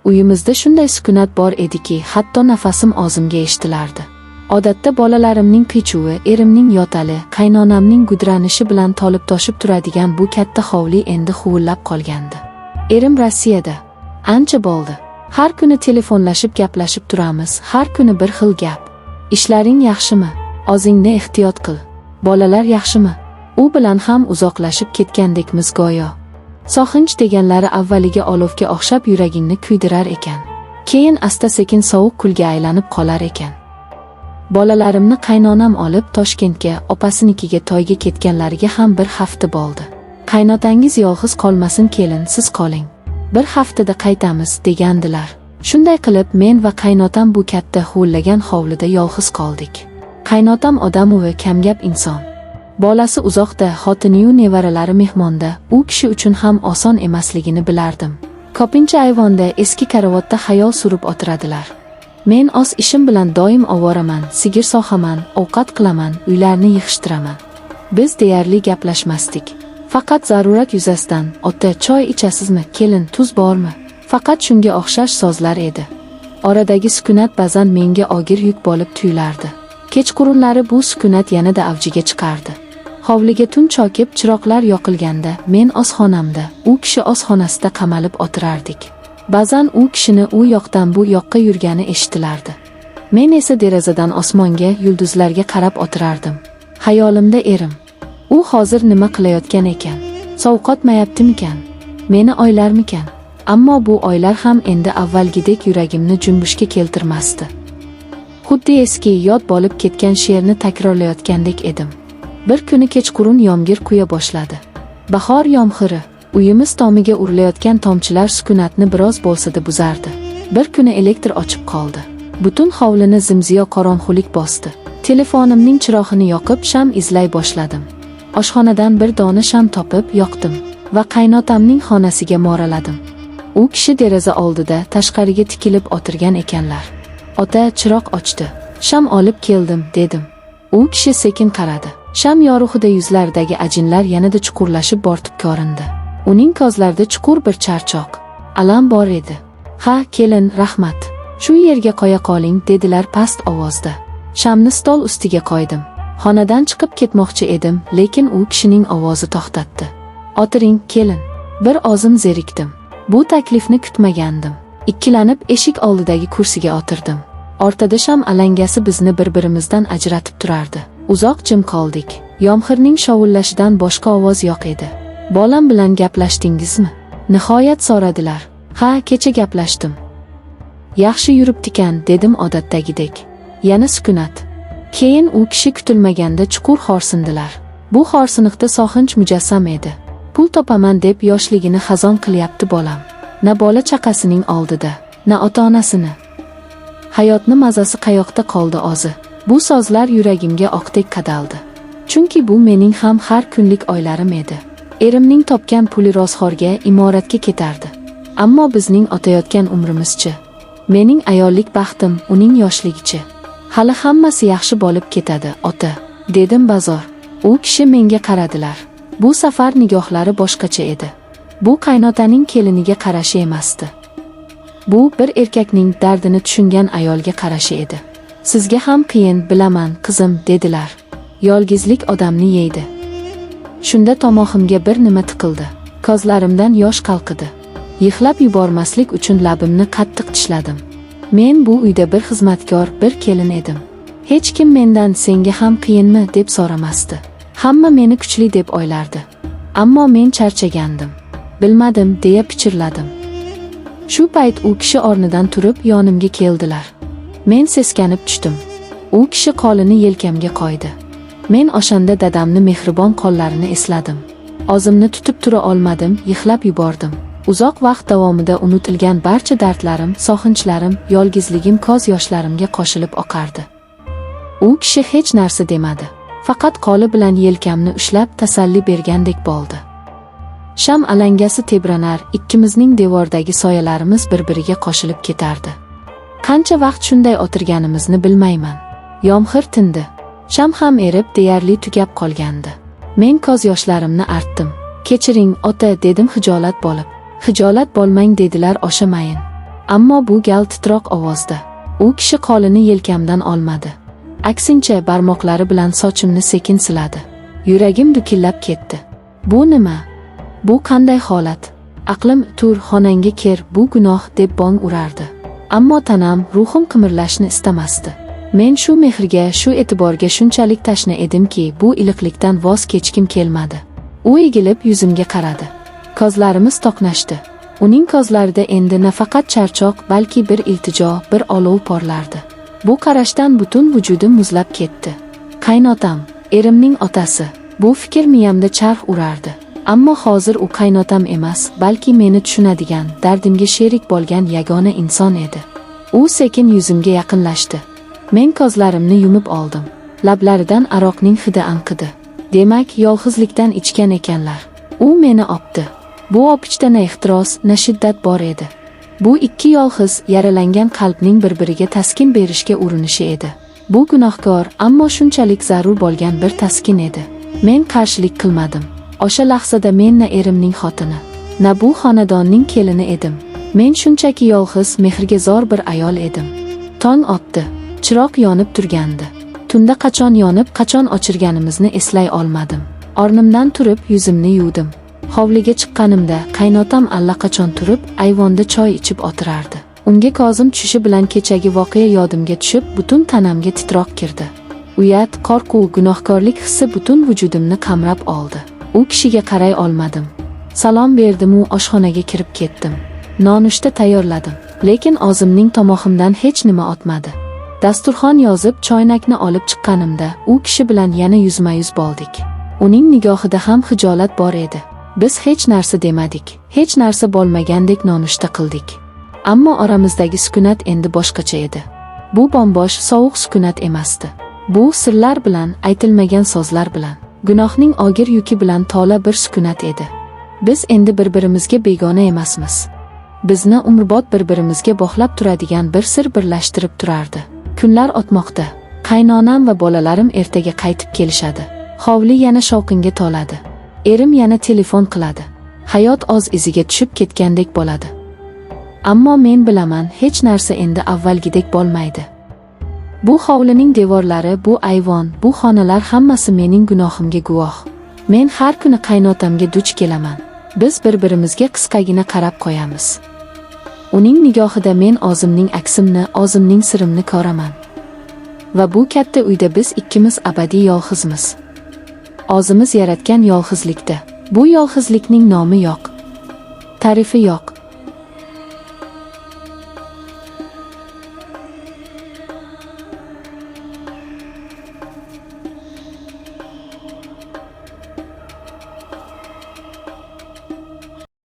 Uyimizda shunday sukunat bor ediki, hatto nafasim ozimga eshitilardi. Odatda bolalarimning qiy-chuvi, erimning yo'tali, qaynonamning gudranishi bilan to'lib toshib turadigan bu katta hovli endi huvillab qolgandi. Erim Rossiyada. Ancha bo'ldi. Har kuni telefonlashib gaplashib turamiz, har kuni bir xil gap. Ishlaring yaxshimi? O'zingni ehtiyot qil. Bolalar yaxshimi? U bilan ham uzoqlashib ketgandekmiz go'yo. Sog'inch deganlari avvaliga olovga o'xshab yuragingni kuydirar ekan. Keyin asta-sekin sovuq kulga aylanib qolar ekan. Bolalarimni qaynonam olib Toshkentga, opasinikiga toyga ketganlariga ham bir hafta bo'ldi. Qaynotangiz yolg'iz qolmasin, kelin, siz qoling. Bir haftada qaytamiz degandilar. Shunday qilib men va qaynotam bu katta huvillagan hovlida yolg'iz qoldik. Qaynotam odamovi, kamgap inson. Bolasi uzoqda, xotiniyu nevaralari mehmonda, u kishi uchun ham oson emasligini bilardim. Ko'pincha ayvonda eski karavotda xayol surib o'tiradilar. Men o'z ishim bilan doim ovoraman, sigir sog'aman, ovqat qilaman, uylarni yig'ishtiraman. Biz deyarli gaplashmasdik. Faqat zarurat yuzasidan: "Ota, choy ichasizmi? Kelin, tuz bormi?" Faqat shunga o'xshash so'zlar edi. Oradagi sukunat ba'zan menga og'ir yuk bo'lib tuyulardi. Kechqurunlari bu sukunat yanada avjiga chiqardi. Hovliga tun cho'kib, chiroqlar yoqilganda men o'z xonamda, u kishi o'z xonasida qamalib o'tirardik. Ba'zan u kishini u yoqdan bu yoqqa yurgani eshitilardi. Men esa derazadan osmonga, yulduzlarga qarab o'tirardim. Xayolimda erim. U hozir nima qilayotgan ekan? Sovqotmayaptimikan? Meni o'ylarmikan? Ammo bu o'ylar ham endi avvalgidek yuragimni junbushga keltirmasdi. Xuddi eski, yod bo'lib ketgan she'rni takrorlayotgandek edim. Bir kuni kechqurun yomg'ir quya boshladi. Bahor yomg'iri. Uyimiz tomiga urilayotgan tomchilar sukunatni biroz bo'lsa-da buzardi. Bir kuni elektr o'chib qoldi. Butun hovlini zimziyo qorong'ulik bosdi. Telefonimning chirog'ini yoqib, sham izlay boshladim. Oshxonadan bir dona sham topib, yoqdim va qaynotamning xonasiga mo'raladim. U kishi deraza oldida tashqariga tikilib o'tirgan ekanlar. "Ota, chiroq o'chdi. Sham olib keldim", dedim. U kishi sekin qaradi. Sham yorug'ida yuzlaridagi ajinlar yanada chuqurlashib bortib ko'rindi. Uning ko'zlarida chuqur bir charchoq, alam bor edi. "Ha, kelin, rahmat. Shu yerga qo'ya qoling", dedilar past ovozda. Shamni stol ustiga qo'ydim. Xonadan chiqib ketmoqchi edim, lekin u kishining ovozi to'xtatdi. "O'tiring, kelin." Bir ozim zerikdim. Bu taklifni kutmagandim. Ikkilanib eshik oldidagi kursiga o'tirdim. O'rtada sham alangasi bizni bir-birimizdan ajratib turardi. Uzoq jim qoldik. Yomg'irning shovullashidan boshqa ovoz yo'q edi. "Bolam bilan gaplashdingizmi?" Nihoyat so'radilar. "Ha, kecha gaplashdim. Yaxshi yuribdikan", dedim odatdagidek. Yana sukunat. Keyin u kishi kutilmaganda chuqur xo'rsindilar. Bu xo'rsiniqda sog'inch mujassam edi. "Pul topaman deb yoshligini xazon qilyapti bolam. Na bola chaqasining oldida, na ota-onasini. Hayotni mazasi qayoqda qoldi o'zi?" Bu so'zlar yuragimga o'qdek qadaldi. Chunki bu mening ham har kunlik o'ylarim edi. Erimning topgan puli ro'zg'orga, imoratga ketardi. Ammo bizning o'tayotgan umrimizchi? Mening ayollik baxtim, uning yoshligichi? "Hali hammasi yaxshi bo'lib ketadi, ota", dedim bazo'r. U kishi menga qaradilar. Bu safar nigohlari boshqacha edi. Bu qaynotaning keliniga qarashi emasdi. Bu bir erkakning dardini tushungan ayolga qarashi edi. "Sizga ham qiyin, bilaman, qizim", dedilar. "Yolg'izlik odamni yeydi." Shunda tomog'imga bir nima tiqildi. Ko'zlarimdan yosh qalqidi. Yig'lab yubormaslik uchun labimni qattiq tishladim. Men bu uyda bir xizmatkor, bir kelin edim. Hech kim mendan "Senga ham qiyinmi?" deb so'ramasdi. Hamma meni kuchli deb o'ylardi. Ammo men charchagandim. "Bilmadim", deya pichirladim. Shu payt u kishi o'rnidan turib yonimga keldilar. Men seskanib tushdim. U kishi qo'lini yelkamga qo'ydi. Men o'shanda dadamni mehribon qo'llarini esladim. O'zimni tutib tura olmadim, yig'lab yubordim. Uzoq vaqt davomida unutilgan barcha dardlarim, sog'inchlarim, yolg'izligim ko'z yoshlarimga qo'shilib oqardi. U kishi hech narsa demadi. Faqat qo'li bilan yelkamni ushlab tasalli bergandek bo'ldi. Sham alangasi tebranar, ikkimizning devordagi soyalarimiz bir-biriga qo'shilib ketardi. Qancha vaqt shunday o'tirganimizni bilmayman. Yomg'ir tindi. Sham ham erib deyarli tugab qolgandi. Men ko'z yoshlarimni artdim. "Kechiring, ota", dedim xijolat bo'lib. "Xijolat bo'lmang", dedilar osha mayin. Ammo bu gal titroq ovozda. U kishi qo'lini yelkamdan olmadi. Aksincha barmoqlari bilan sochimni sekin siladi. Yuragim dukillab ketdi. Bu nima? Bu qanday holat? Aqlim tur, xonangga kir, bu gunoh deb bong urardi. Ammo tanam, ruhim qimirlashni istamasdi. Men shu mehrga, shu e'tiborga shunchalik tashna edimki, bu iliqlikdan voz kechkim kelmadi. U egilib yuzimga qaradi. Ko'zlarimiz to'qnashdi. Uning ko'zlarida endi nafaqat charchoq, balki bir iltijo, bir olov porlardi. Bu qarashdan butun vujudim muzlab ketdi. Qaynotam, erimning otasi. Bu fikr miyamda charx urardi. Ammo hozir u qaynotam emas, balki meni tushunadigan, dardimga sherik bo'lgan yagona inson edi. U sekin yuzimga yaqinlashdi. Men ko'zlarimni yumib oldim. Lablaridan aroqning hidi anqidi. Demak, yolg'izlikdan ichgan ekanlar. U meni opdi. Bu opichda na ehtiros, na shiddat bor edi. Bu ikki yolg'iz, yaralangan qalbning bir-biriga taskin berishga urinishi edi. Bu gunohkor, ammo shunchalik zarur bo'lgan bir taskin edi. Men qarshilik qilmadim. O'sha lahzada men na erimning xotini, na bu xonadonning kelini edim. Men shunchaki yolg'iz, mehrga zor bir ayol edim. Tong otdi. Chiroq yonib turgandi. Tunda qachon yonib, qachon o'chirganimizni eslay olmadim. O'rnimdan turib, yuzimni yuvdim. Hovliga chiqqanimda qaynotam allaqachon turib, ayvonda choy ichib o'tirardi. Unga ko'zim tushishi bilan kechagi voqea yodimga tushib, butun tanamga titroq kirdi. Uyat, qo'rquv, gunohkorlik hissi butun vujudimni qamrab oldi. U kishiga qaray olmadim. Salom berdim-u oshxonaga kirib ketdim. Nonushta tayyorladim, lekin o'zimning tomog'imdan hech nima o'tmadi. Dasturxon yozib, choynakni olib chiqqanimda u kishi bilan yana yuzma-yuz bo'ldik. Uning nigohida ham xijolat bor edi. Biz hech narsa demadik, hech narsa bo'lmagandek nonushta qildik. Ammo oramizdagi sukunat endi boshqacha edi. Bu bombosh, sovuq sukunat emasdi. Bu sirlar bilan, aytilmagan so'zlar bilan, gunohning og'ir yuki bilan to'la bir sukunat edi. Biz endi bir-birimizga begona emasmiz. Bizni umrbod bir-birimizga bog'lab turadigan bir sir birlashtirib turardi. Kunlar o'tmoqda. Qaynonam va bolalarim ertaga qaytib kelishadi. Hovli yana shovqinga to'ladi. Erim yana telefon qiladi. Hayot o'z iziga tushib ketgandek bo'ladi. Ammo men bilaman, hech narsa endi avvalgidek bo'lmaydi. Bu hovlining devorlari, bu ayvon, bu xonalar hammasi mening gunohimga guvoh. Men har kuni qaynotamga duch kelaman. Biz bir-birimizga qisqagina qarab qo'yamiz. Uning nigohida men o'zimning aksimni, o'zimning sirimni ko'raman. Va bu katta uyda biz ikkimiz abadiy yolg'izmiz. O'zimiz yaratgan yolg'izlikda. Bu yolg'izlikning nomi yo'q. Ta'rifi yo'q.